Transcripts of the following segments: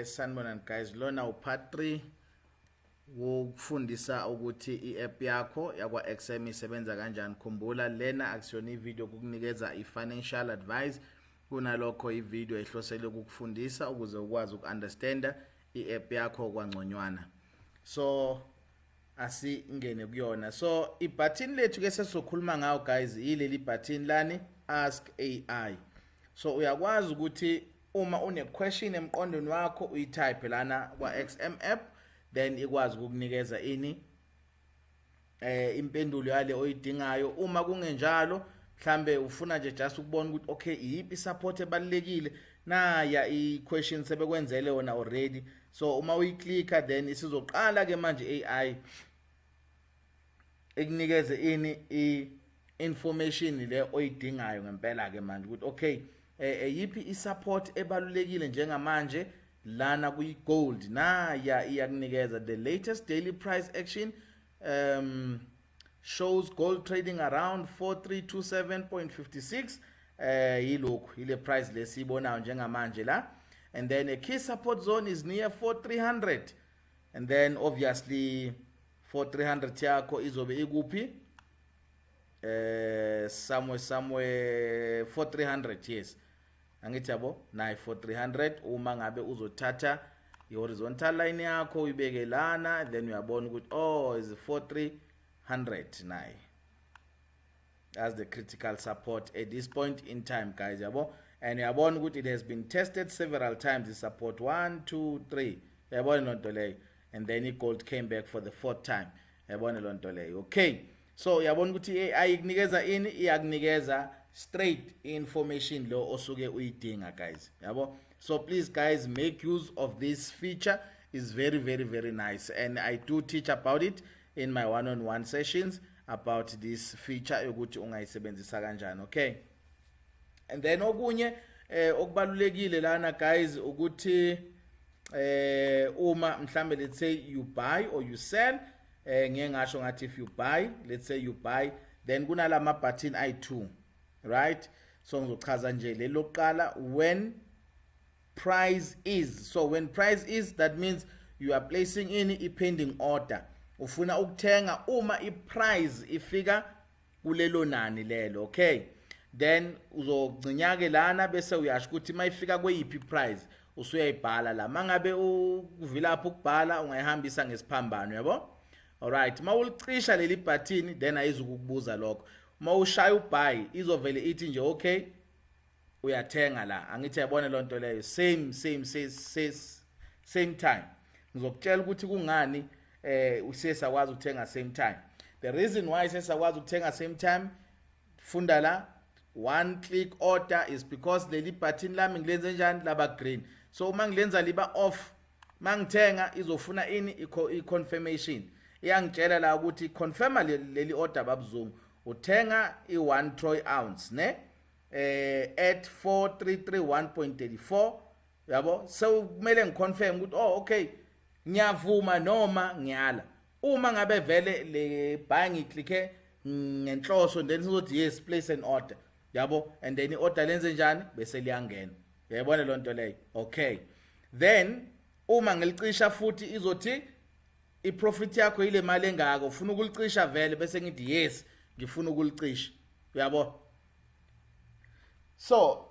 Sanibonani guys, lona u-part 3 wokufundisa ukuthi i-app yakho yakwa XM isebenza kanjani. Khumbula, lena akusiyona i-video ukukunikeza i-financial advice, kunalokho i-video ehlosele ukukufundisa ukuze ukwazi uku-understanda i-app yakho kwangconywana. So asingene kuyona. So i-button lethu ke sesizokhuluma ngawo guys, yileli button lani, Ask AI. So uyakwazi ukuthi uma une question emqondweni wakho uyi-type lana kwa XM app, then ikwazi ukukunikeza ini impendulo yale oyidingayo. Uma kungenjalo, mhlambe ufuna nje just ukubona ukuthi okay, iyiphi support ebalulekile, naya i-question sebekwenzele yona already. So uma uyi-clicka, then isizoqala ke manje AI ikunikeze ini, i-information le oyidingayo ngempela ke manje, ukuthi okay, eyiphi i-support ebalulekile njengamanje lana kuyi-gold. Naya iyakunikeza the latest daily price action shows gold trading around 4327.56. Yilokhu ile price lesiyibonayo njengamanje la, and then a key support zone is near 4300, and then obviously 4300 yakho izobe ikuphi? Somewhere 4300, yes, angithi yabo, nayi 4300. Uma ngabe uzothatha i-horizontal line yakho uyibeke lana, then uyabona ukuthi oh, is 4300 nayi as the critical support at this point in time guys, yabo. And uyabona ukuthi it has been tested several times, the support, 1 2 3, uyabona lonto leyo, and then i-gold came back for the fourth time, uyabona lonto leyo. Okay, so uyabona ukuthi i-AI ikunikeza ini? Iyakunikeza straight information lo osuke uyidinga guys, yabo. So please guys, make use of this feature, is very very very nice, and I do teach about it in my one on one sessions about this feature yokuthi ungayisebenzisa kanjani. Okay, and then okunye okubalulekile lana guys, ukuthi uma mhlambe, let's say you buy or you sell, ngeke ngasho ngathi if you buy, let's say you buy, then kunalama button ayi2, right? So ngizochaza nje leli lokuqala, when price is. So when price is, that means you are placing in i pending order, ufuna ukuthenga uma i-price ifika kulelo nani lelo. Okay, then uzogcinya ke lana, bese uyasho ukuthi mayifika kweyiphi price, usuyayibhala la. Mangabe uvilapha ukubhala, ungayihambisa ngesiphambano, yabo. Alright, mawulicisha leli button, then ayizukukubuza lokho. Mawushaya u-buy, izovele ithi nje okay, uyathenga la, angithi yabona lonto leyo. Same same same, same time. Ngizokutshela ukuthi kungani usesakwazi ukuthenga same time. The reason why sesakwazi ukuthenga same time, funda la, one click order, is because leli button lami ngilenze njani? Laba green. So uma ngilenza liba off, mangithenga izofuna ini? I-confirmation. Iyangitshela la ukuthi confirma leli order, babuzungu, uthenga i-1 troy ounce ne at 4331.34, yabo. So kumele ngi-confirm ukuthi oh okay, ngiyavuma noma ngiyala. Uma ngabe vele le buy ngi-clicke ngenhloso, then sizothi yes, place an order, yabo, and then i-order lenze njani? Bese liyangena, uyayibona lonto leyo. Okay, then uma ngilicisha futhi, izothi i-profit yakho ile mali engaka, ufuna ukulicisha vele? Bese ngithi yes, ngifuna ukulicisha, uyabo. So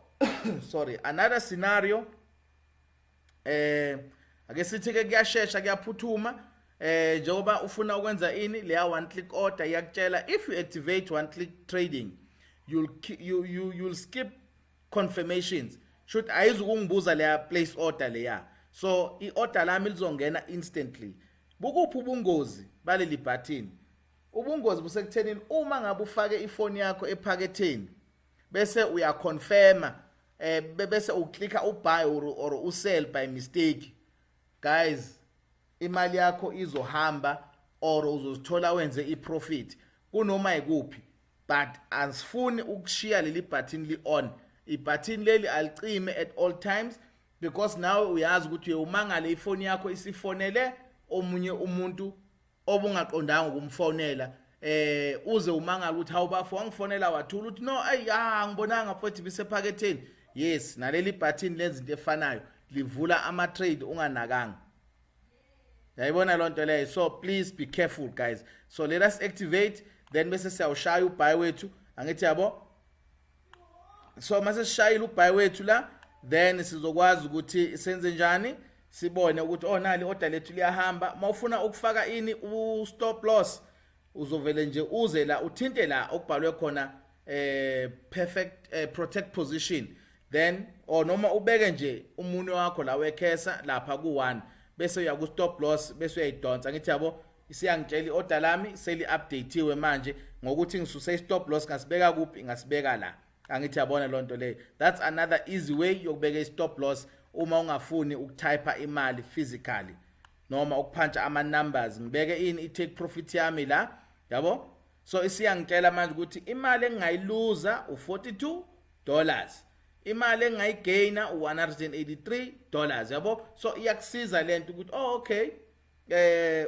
sorry, another scenario, ake sithi ke kuyashesha, kuyaphuthuma, njengoba ufuna ukwenza ini, leya one click order. Iyakutshela, if you activate one click trading, you'll you you you'll skip confirmations. Should ayizukungibuza leya place order leya, so i-order lami lizongena instantly. Bukuphi ubungozi baleli button? Ubungozi busekuthenini uma ngabe ufake ifoni yakho ephaketheni, bese uya-confirma, bese u-clicka u-buy or u-sell by mistake guys, imali yakho izohamba or uzozithola wenze i-profit kunoma ikuphi. But asifuni ukushiya leli button li on. I-button leli alicime at all times, because nawe uyazi ukuthi uyumangale ifoni yakho isifonele omunye umuntu obungaqondanga ukumfonela, uze umangala ukuthi hawu bafo, wangifonela wathula, uthi no, ayi, ah, ngibonanga mfowethu, bisephaketheni. Yes, naleli button lenza into efanayo. Livula ama trade unganakanga. Yayibona lonto leyo? So please be careful, guys. So let us activate, then bese siyawushaya ubuy wethu, angithi yabo? So mase sishayile ubuy wethu la, then sizokwazi ukuthi senze njani, sibone ukuthi, oh, nali order lethu liyahamba. Mawufuna ukufaka ini, u stop loss, uzovele nje uze la, uthinte la okubhalwe khona perfect protect position, then or noma ubeke nje umunwe wakho la wecursor lapha ku1, bese uya ku stop loss, bese uyayidonsa, ngithi yabo? Isiyangitshela iorder lami seli updateiwe manje ngokuthi ngisuse i-stop loss, ngasibeka kuphi? Ngasibeka la, angithi yabona lonto leyo? That's another easy way yokubeka i-stop loss uma ungafuni ukutype imali physically noma ukupuncha ama numbers. Ngibeke ini, i-take profit yami la, yabo? So isiyangitshela manje ukuthi imali engingayiluza u$42, imali engayigaina u$183, yabo? So iyakusiza lento ukuthi, oh, okay,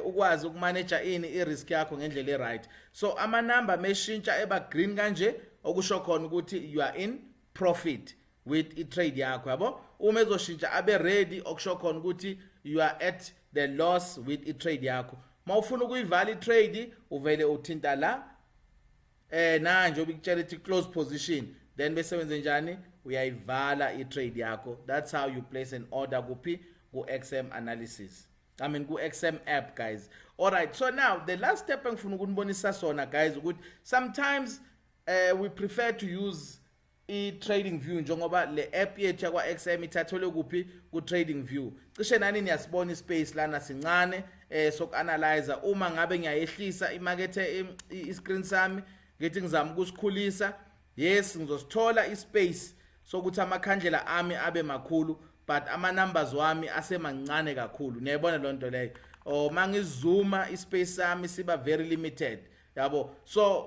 ukwazi ukumanage ini, i-risk yakho ngendlela e-right. So ama number meshintsha eba green kanje, okusho khona ukuthi you are in profit with i-trade yakho, yabo? Uma ezoshintsha abe red, okusho khona ukuthi you are at the loss with i-trade yakho. Mawufuna ukuyivala i-trade, uvele uthinta la nanje obikutshela ithi close position, then bese wenze njani? Uyayivala i-trade yakho. That's how you place an order kuphi? Ku XM analysis, I mean, ku XM app, guys. All right, so now the last step engifuna ukunibonisa sona, guys, ukuthi sometimes we prefer to use i-Trading View, njengoba le app yethu yakwa XM ithathelwe kuphi? Ku Trading View. Cishe nani niyasibona ispace lana sincane sokuanalyze. Uma ngabe ngiyayehlisa imarket, i-screen sami, ngithi ngizama ukusikhulisa, yes, ngizosithola ispace sokuthi amakhandlela ami abe makhulu, but ama numbers wami asemancane kakhulu. Niyayibona lonto leyo? Or mangizuma, ispace sami siba very limited, yabo? So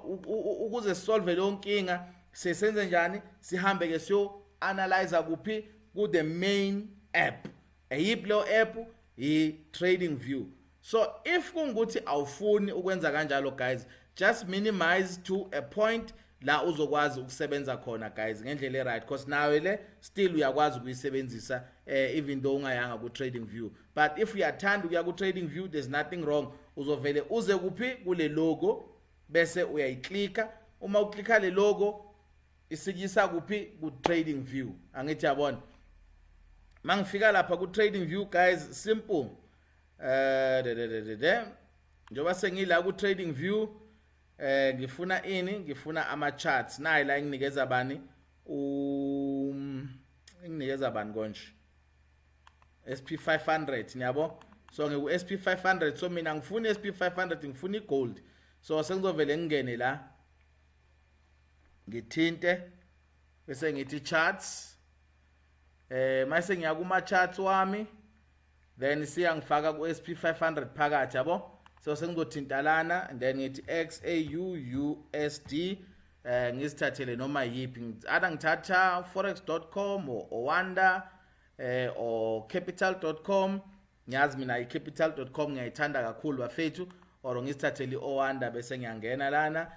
ukuze solve leyo nkinga, sesenze njani? Sihambe ke siyo analyze kuphi? Ku the main app. Eyiphi leyo app? I Trading View. So if kungukuthi awufuni ukwenza kanjalo, guys, just minimize to a point la uzokwazi ukusebenza khona, guys, ngendlela e-right, because nawe le still uyakwazi ukuyisebenzisa even though ungayanga ku Trading View. But if uyathanda ukuya ku Trading View, there's nothing wrong. Uzovele uze kuphi? Kule logo, bese uyayiklika. Uma uklika le logo, isikisa kuphi? Ku Trading View, angithi yabona? Mangifika lapha ku Trading View, guys, simple, de de de de njengoba sengila ku Trading View, ngifuna ini? Ngifuna ama charts. Nayi la, nginikeza bani? Nginikeza bani konje? SP500, niyabo? So ngiku SP500. So mina ngifuna SP500, ngifuna igold. So sengizovele ngingene la, ngithinte, bese ngithi charts. Mase ngiya kuma charts wami, then siya ngifaka ku SP500 phakathi, yabo? So sengizothinta lana and then ngithi XAU USD, ngizithathele noma yipi. Ada ngithatha forex.com or Oanda or capital.com. Ngiyazi mina icapital.com ngiyayithanda kakhulu, bafethu, or ngizithathele iOanda, bese ngiyangena lana,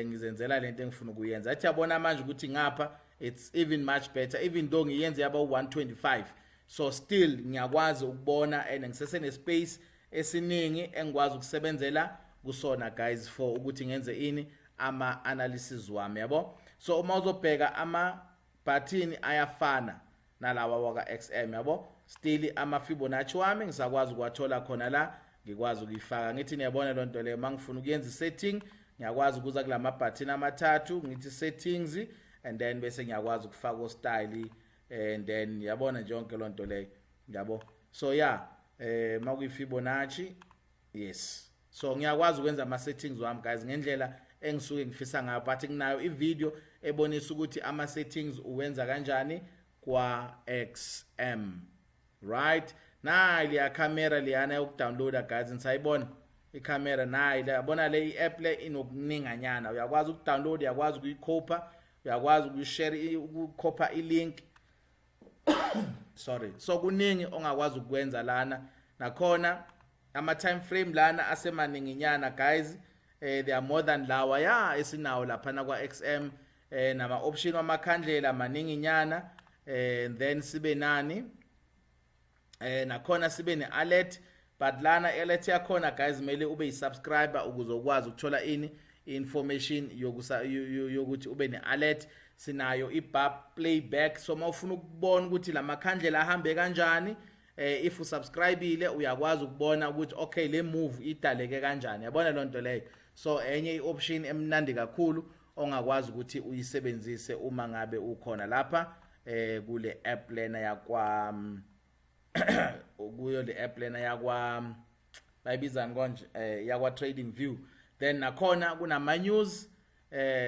ngizenzela lento engifuna ukuyenza. Athi yabona manje ukuthi ngapha it's even much better, even though ngiyenze yaba 125, so still ngiyakwazi ukubona and ngisese nespace esiningi engikwazi ukusebenzela kusona, guys, for ukuthi ngenze ini, ama analysis wami, yabo? So uma uzobheka, ama button ayafana nalawa waka XM, yabo? Still ama Fibonacci wami ngisakwazi ukuwathola khona la, ngikwazi ukuyifaka, ngithi niyabona lonto leyo? Mangifuna ukuyenza isetting, ngiyakwazi ukuza kulama button amathathu, ngithi settings, and then bese ngiyakwazi ukufaka style, and then yabona nje yonke lonto leyo, yabo? So yeah, makuyi Fibonacci, yes. So ngiyakwazi ukwenza ama settings wami, guys, ngendlela engisuke ngifisa ngayo, but nginayo ivideo ebonisa ukuthi ama settings uwenza kanjani kwa XM, right? Nayi liya camera liyana yokudownloada, guys, nisayibona icamera? Nayi, yabona le i-app le inokuninganyana. Uyakwazi ukudownload, uyakwazi ukuyikhopha, uyakwazi ukuyishare, ukukhopha ilink, sorry. So kuningi ongakwazi ukwenza lana. Nakhona ama time frame lana asemaninginyana, guys. They are more than lawa ya esinawo lapha na kwa XM, nama option wamakhandlela maninginyana. And then sibe nani? Nakhona sibe ne-alert, but lana alert yakhona, guys, kumele ube yi-subscriber ukuze ukwazi ukuthola ini, information yokuthi ube ne-alert. Sinayo i-bar playback, so mawufuna ukubona ukuthi lamakhandlela ahambe kanjani, if usubscribeile uyakwazi ukubona ukuthi okay, le move idaleke kanjani, yabona lonto leyo. So enye ioption emnandi kakhulu ongakwazi ukuthi uyisebenzise uma ngabe ukhona lapha kule app lena yakwa, kuyo le app lena yakwa, bayibizani konje, yakwa Trading View. Then nakhona kunama news,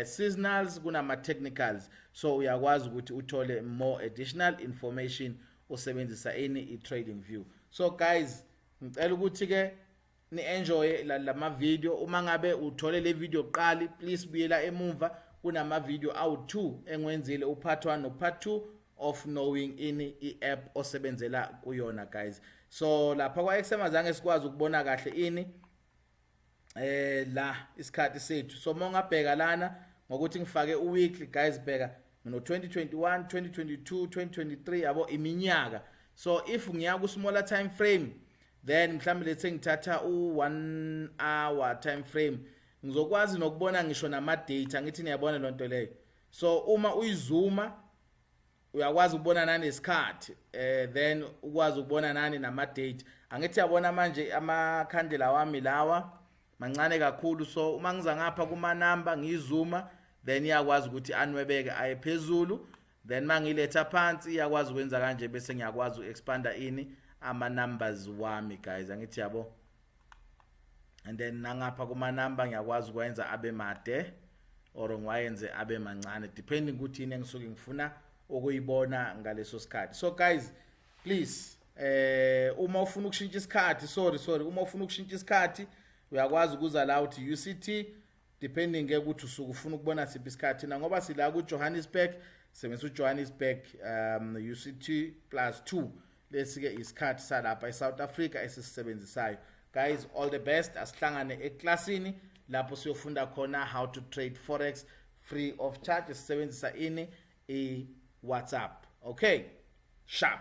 seasonals, kunama technicals, so uyakwazi ukuthi uthole more additional information usebenzisa ini, i-Trading View. So guys, ngicela ukuthi ke ni enjoy lama video. Uma ngabe uthole le video kuqala, please buyela emumva, kunama video awu2 engiwenzile, upart 1 no part 2 of knowing ini, i-app osebenzela kuyona, guys. So lapha kwa XM azange sikwazi ukubona kahle ini, la isikhathi sethu. So mongabheka lana ngokuthi ngifake uweekly, guys, bheka no 2021, 2022, 2023, yabo, iminyaka. So if ngiya ku smaller time frame, then mhlawumbe lethe ngithatha u1 hour time frame, ngizokwazi nokubona ngisho nama data. Ngithi niyabona lonto leyo. So uma uyizuma uyakwazi ukubona nanesikhathi, then ukwazi ukubona nani, nama date. Angithi yabona manje amakhandlela wami lawa mancane kakhulu. So uma ngiza ngapha kuma number, ngizuma, then iyakwazi ukuthi anwebeke aye phezulu. Then mangiletha phansi iyakwazi ukwenza kanje, bese ngiyakwazi uexpanda ini, ama numbers wami, guys. Angithi yabo? And then nangapha kuma number ngiyakwazi ukwenza abe made or ngiwayenze abe mancane, depending ukuthi yini engisuke ngifuna ukuyibona ngaleso sikhathi. So guys, please, uma ufuna ukushintsha isikhathi, sorry, sorry, uma ufuna ukushintsha isikhathi uyakwazi ukuza la uthi UCT, depending ke ukuthi usuke ufuna ukubona siphi isikhathi na. Ngoba sila ku Johannesburg, sebenzisa uJohannesburg UCT plus 2. Lesi ke isikhathi salapha eSouth Africa esisisebenzisayo. Guys, all the best. Asihlangane eklasini lapho siyofunda khona how to trade forex free of charge, sisebenzisa ini, i WhatsApp. Okay, sharp.